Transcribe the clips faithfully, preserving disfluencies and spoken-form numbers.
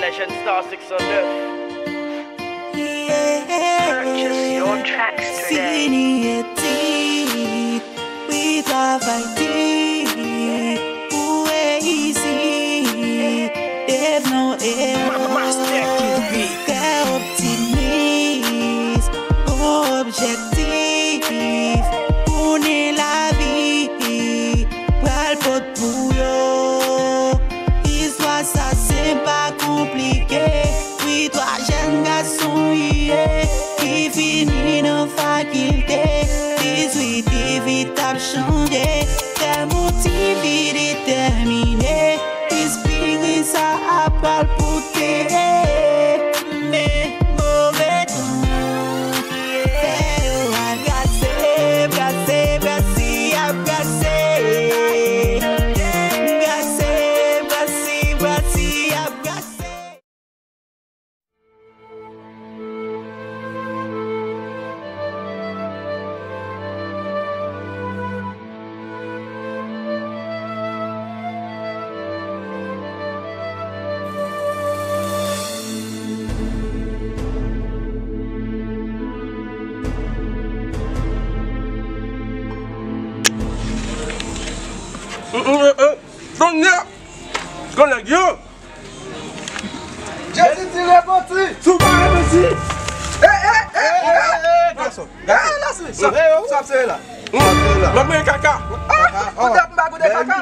Legend Star six oh nine. Purchase your tracks today. Sini etit, wi travay di, pou reyisi, dev non ewo. Master Kid Beat. Kè optimis, gon objektif, konnen lavi pral pot pou yo. Istwa sa senp, pa konplike. Wi, twa jèn gason ye, ki fini nan fakilte. Dizuit, vi t ap chanje. Kè motive, detèmine. Espiri sa ap pral pote. Men move tan fè yo al brase, brase, brase, y ap brase. Brase, brase, brase, y ap brase. Sonya! Kon nèg yo! Jezi di repanti! Si w pa repanti! Eh, eh, eh, eh! Gason, gason. Sa, sa, sa, se la. M ap manje kaka. Ah, kote m pa goute kaka?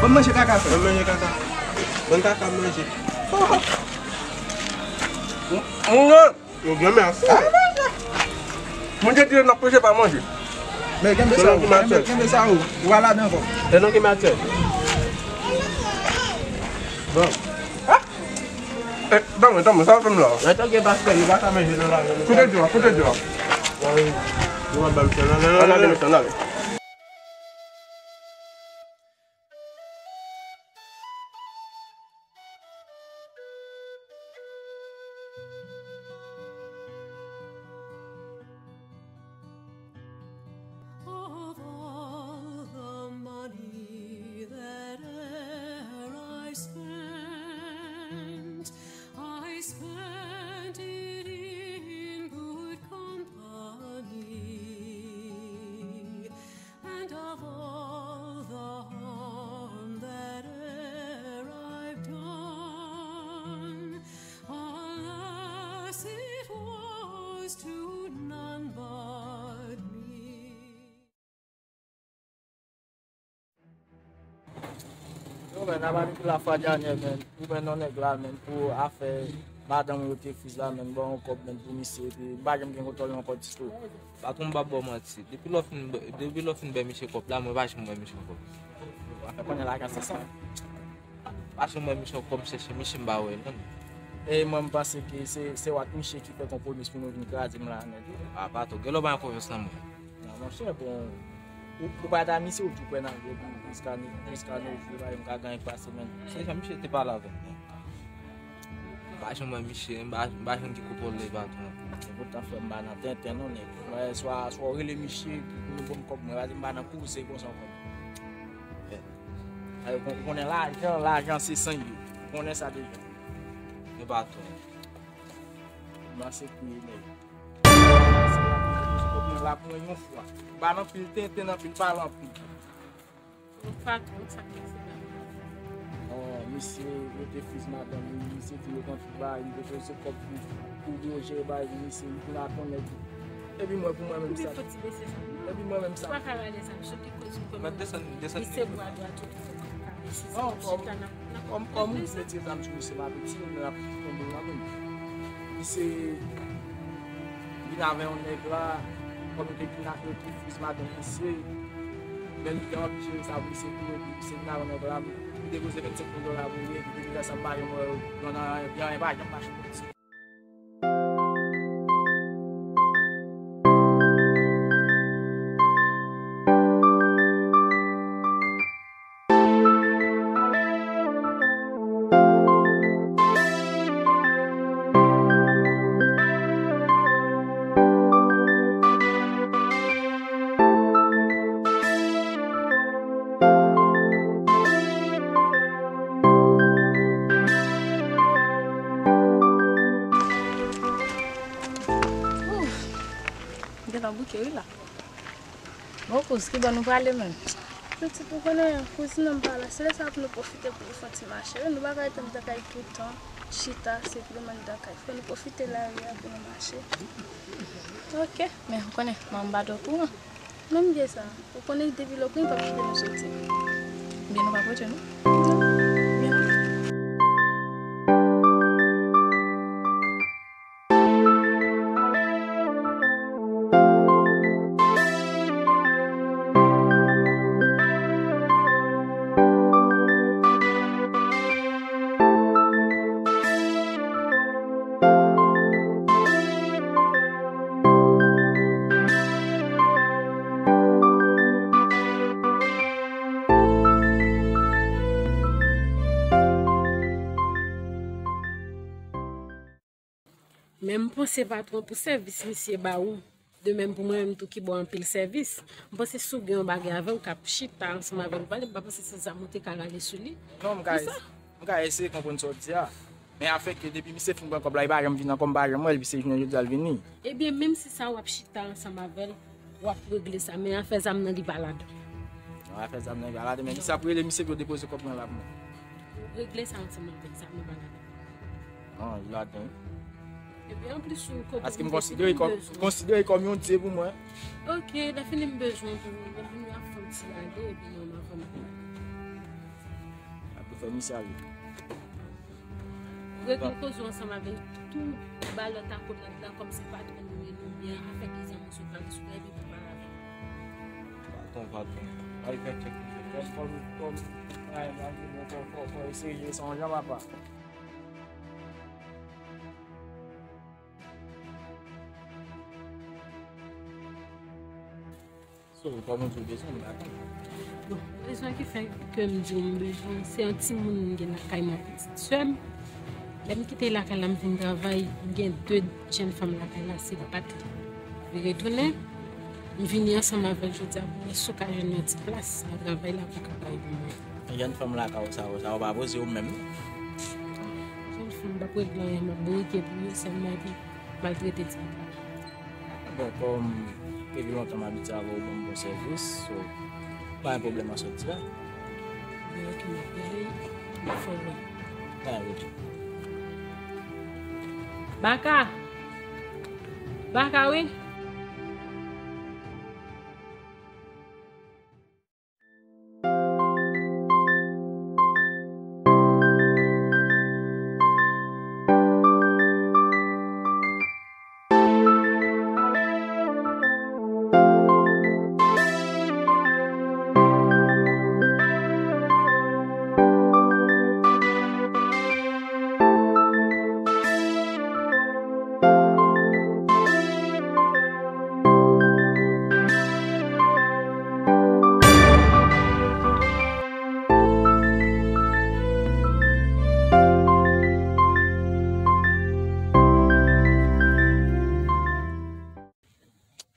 Ban m manje kaka, frè. Ban m manje kaka. Ban kaka m manje. Moun yo. Yo gen mèsi. Moun te di n ap preche pa manje. Men kenbe sa ou, kenbe, kenbe sa ou. Ou a ladan ankò. E non ki matyè. Bon. Eh, tanmen, tanmen, sa w fè m la? Lè tan gen pastè, yo pa ka manje nan la. Koute di a, koute di a. Yo pa ba m sa, nan, nan, nan, nan. Of all the money that e'er I spent, I spent it in good company. And of all the harm that e'er I've done, alas, it was to none but me. Yo, men, n ap ajoute lafwa dènyè, men. Ou men non nèg la, men, pou afè madanm ou yo te friz la, men, ban yon kòb, men, pou misye, epi m pa janm gen kontwòl ankò ditou. Patwon, m p ap ba w manti. Depi lè w fin, depi lè w fin bay misye kòb la, mwen pa janm wè misye ankò. Afè konnen lajan se sa. Pa janm wè misye ankò, m chèche misye, m pa wè l, non. E mwen, m panse ke se, se w ak misye ki fè konpwomis pou nou vin kraze m la nèt. A, patwon, genlè w pa gen konfyans nan mwen. Non, monchè, bon, ou, ou pa ta misye, ou tou kwè nan vye, jiska, jiska nou jou, pa janm ka gen anyen k pase, men. Se jan misye te pale avè m, men. M pa janm wè misye, m pa, m pa janm gen kontwòl li, patwon. Epotan, frè m, m pa nan tenten, non, nèg. Mwen, swa, swa w rele misye pou, pou nou ban m kòb mwen, paske m pa nan koze konsa ankò. Ayo, kon-, konnen lajan, lajan se san yo. Konnen sa deja. Men patwon. M panse ke, nèg. Mwen la pou mwen yon fwa. M pa nan pil tenten, nan pil pale anpil. Patwon, sa k pase la? Oh, misye, yo te friz madanm li, misye di yo konn tout bagay, li te poze kòb pou, pou yo jere bagay pou misye, li konn akonn nèg. Epi mwen, pou mwen menm sa. Epi mwen menm sa. Ou pa ka rale sa, misye ki koz ou konn. Mwen desann, desann. Li se bwa dwat ou. Kòm, kòm, kòm ou vle tire zam sou misye, m ap tire, men ap tonbe nan men. Misye vin avè yon nèg la, kòm yo te kidnape, yo te friz madanm misye. Men li te anpeche sa pou misye kouri, epi misye vin avè nèg la, li depoze vennsenk mil dola pou li, epi depi lè sa m pa janm wè yo nan, nan, nan, pa janm mache pou misye. Gentan bouke wi la. Bon, kouz, ki bò nou prale menm? Pitit, ou konnen kouzin an pa la, se lè sa pou nou pwofite pou nou fè yon ti mache. Nou pa ka rete anndan kay toutan, chita, se pou nou anndan kay. Fò nou pwofite lari a pou nou mache. Ok, men ou konnen, manman m pa t okouran. Menm gen sa, ou konnen depi lè w pran, li p ap kite nou soti. Byen, nou p ap rete, non? Non. Byen, non. Men m panse patwon pou sèvis misye ba ou, de menm pou mwen menm tou ki ba w anpil sèvis. M panse si w gen yon bagay avè l, w ka ap chita ansanm avè l pale, m pa panse se zam ou te ka rale sou li. Non, m ka, m ka eseye konprann sa w di a. Men afè ke depi misye fin pran kòb la, li pa janm vin ankò, m pa janm wè l, epi se jounen jodi a l vini. Ebyen, menm si sa w ap chita ansanm avè l, w ap regle sa. Men afè zam nan, li pa ladan. Non, afè zam nan, li pa ladan, men misye ap rele misye pou yo depoze kòb mwen la pou mwen. Regle sa ansanm avè l, zam nan pa ladan. Non, li ladan wi. Epi anplis, ou kote. Paske m konsidere kòm, konsidere kòm yon dye pou mwen. Ok, lè fini m bezwen pou ou, m vini ap fè yon ti ale, epi non, m ap fè m. Ap fè misye ale. Regle koze w ansanm avè l tou, ba lòt akolad la kòm se patwon nou ye, nou byen, afè ki zanmi sou pale sou epi pou pale avè l. Patwon, patwon. Ay, fè tchèk, fè kòm, kòm, ay, fò, fò, fò eseye sa yon jan, papa. So, ou pa montre w bezwen, m dakò. Bon, rezon ki fè ke m di w m bezwen, se yon timoun m gen lakay mwen, pitit sè m. Lè m kite lakay la, m vin travay, m gen de jèn fanm lakay la, se pa t li. Li retounen, m vini ansanm avè l jodi a pou m wè si w ka jwenn yon ti plas nan travay la pou ka bay pou mwen. Jèn fanm lakay ou sa yo, sa yo pa poze yo menm non. Jèn fanm pa poze anyen, m ap bourike pou yo sèlman epi maltrete timoun. Bon, kòm depi lontan m abitye avè w, ou ban m bon sèvis, so, pa gen pwoblèm an sòti a. Bon, ok, m ap rele, m ap fè w wè. Pa gen pwoblèm. Baka! Baka, wi!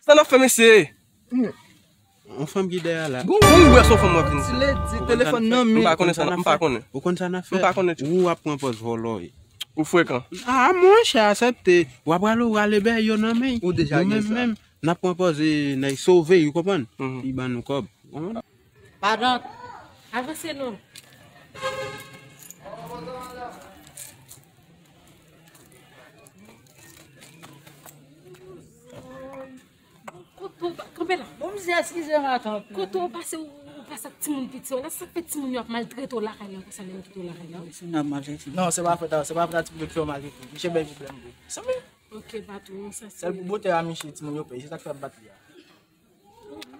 Sa n ap fè, mesye? Yon fanm ki dèyè la. Bon, ou wè se yon fanm w ap vin di. Ti ledi, telefòn nan men. M pa konnen sa, m pa konnen. Ou konn sa n ap fè? M pa konnen. Ou ap pran pòz vòlò wi. Ou frekan. Ah, monchè, aksepte. W ap rale, w rale bèy yo nan men. Ou deja gen sa. Menm, n ap pran pòz, e, nèg sove, ou konprann? Mhm. Li ban nou kòb. Ou konprann? Padon. Avanse non. Kote w pa-, kanpe la. Bon, msye, eskize m atann. Kote w pase, ou, ou pase ak timoun piti w la, sa k fè timoun yo ap maltrete w lakay la konsa, lè yo kite w lakay la? Non, se pa fèt a, se pa fèt a timoun yo ki fè yo maltrete. Misye bay pwoblèm vre. Sanble. Ok, patwon, sa se. Sèl pou bote a misye, timoun yo pè, se sa k fè ap bat li a.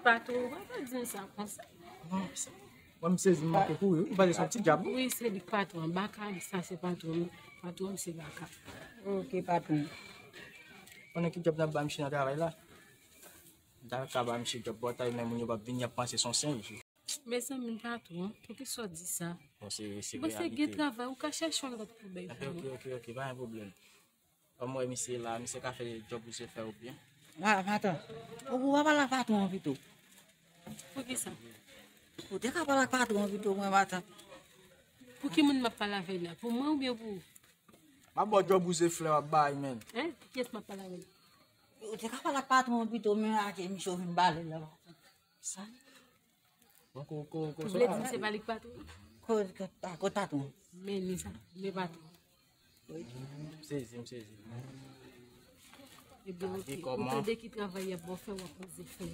Patwon, ou pa ta di m sa konsa. Non, se Mwen, m sezi, m manke kouri wi. M panse se yon ti djab wi. Wi, se li k patwon. Baka, sa se patwon. Patwon m se Baka. Ok, patwon. Konnen ki djab n ap ba misye nan travay la? M ta ka ba misye djab bòtay, men moun yo p ap vini, y ap panse se yon senj. Mezanmi, patwon, poukisa w di sa? Bon, se, se reyalite. Bon, se gen travay, ou ka chèche yon lòt pou bay pou mwen. Ok, ok, ok, pa gen pwoblèm. Kòm w wè misye la, misye ka fè djòb misye fè yo byen. Ah, patwon. Ou, ou pa pale ak patwon an pito? Poukisa? Ou te ka pale ak patwon an pito, mwen, patwon. Pou ki moun m ap pale avè l la? Pou mwen oubyen pou ou? M ap ba w djòb wouze flè w ap bay, menn. Hein? Pou kiyès m ap pale avè l? Ou te ka pale ak patwon pito, men ake misye w vin pale la. Sa? Bon, ko, ko, ko, Ou vle di m se pa li k patwon? Ko, ko, ko patwon? Men li sa, li patwon. M sezi, m sezi. Ebyen, oke. Ou tande ki travay y ap ba w fè, w ap poze flè.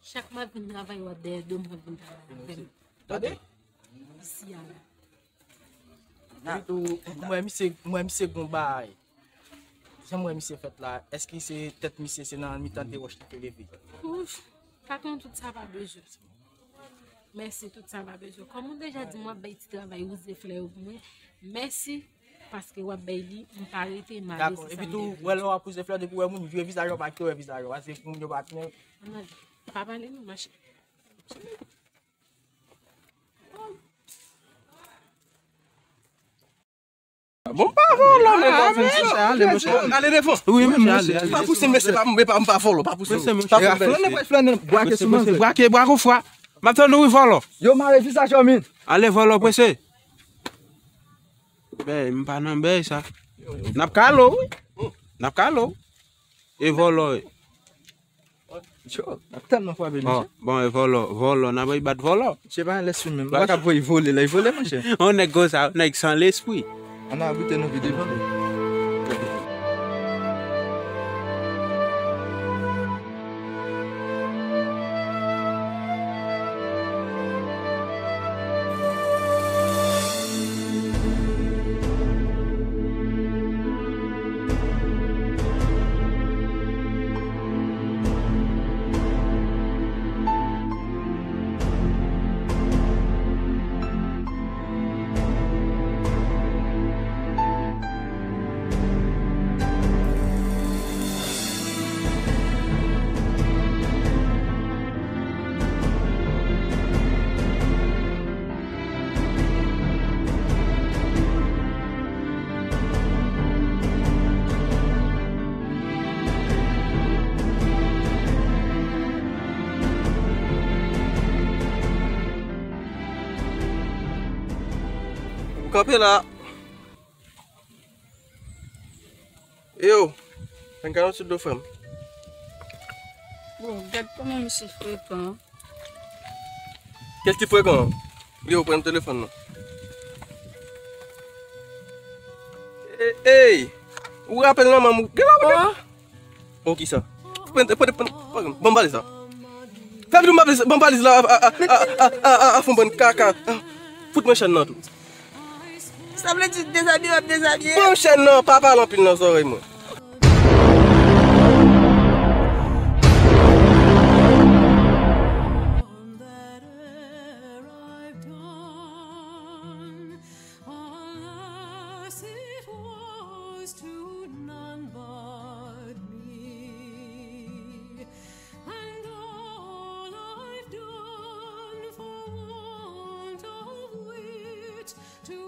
Chak m ap vin travay, w ap dèyè do m, w ap vin travay avè m. Tande? Isi a la. Epi tou, m wè misye, m wè misye gon bagay. Jan m wè misye fèt la, èske se tèt misye se nan mitan de wòch li te leve? Ouch, patwon, tout sa pa bezwen. Mèsi, tout sa pa bezwen. Kòm ou deja di m w ap bay ti travay wouze flè yo pou mwen, mèsi, paske w ap bay li, m pa rete, m ale, Dakò. Se sa Epi m tou, te vle. Wè lè w ap wouze flè, depi w wè moun vye vizaj yo, pa kite w wè vizaj yo, paske moun yo pa tnen. Ann ale. Pa pale non, mache. Bon, m pa vòlò, men. Ale, monchè. Ale devan. Wi, monchè, ale, ale. Pa pouse m, mesye, pa, m pa, m pa vòlò, pa pouse m. Mesye, monchè. Pa flannen, pa flannen, brake sou manzè. Brake, brake ou fwa. M ap tann ou, wi, vòlò. Yo mare vizaj yo, min. Ale, vòlò, prese. Bèy, m pa nan bèy sa. N ap kalo, wi. N ap kalo. E vòlò, wi. Yo, n ap tèlman frape, mesye. Bon, bon, e vòlò, vòlò, n ap bat vòlò. Misye pa yon lèspri menm. Ou pa ka voye vole, lè l vole, monchè. On nèg konsa, on nèg san lespri. Ann al goute nou vide vòlò. Ou kanpe la. Yo, ann gade yon ti dlo, frè m. Bon, gad kòman misye frekan. Kèl ti frekan? Yo, pran telefòn nan. Ey, ey, ou rapèl nan manm ou? Gen la, gen. Bon, kisa? Pran, pran, pran, pran, ban m valiz la. Fè vit, ban m valiz, ban m valiz la, a, a, fon bann kaka. Fout mwen chèn nan tou. Sa vle di dezabiye, w ap dezabiye? Ban m chèn nan, pa pale anpil nan zòrèy mwen. Alas, it was to none but me, and all I've done for want of wit to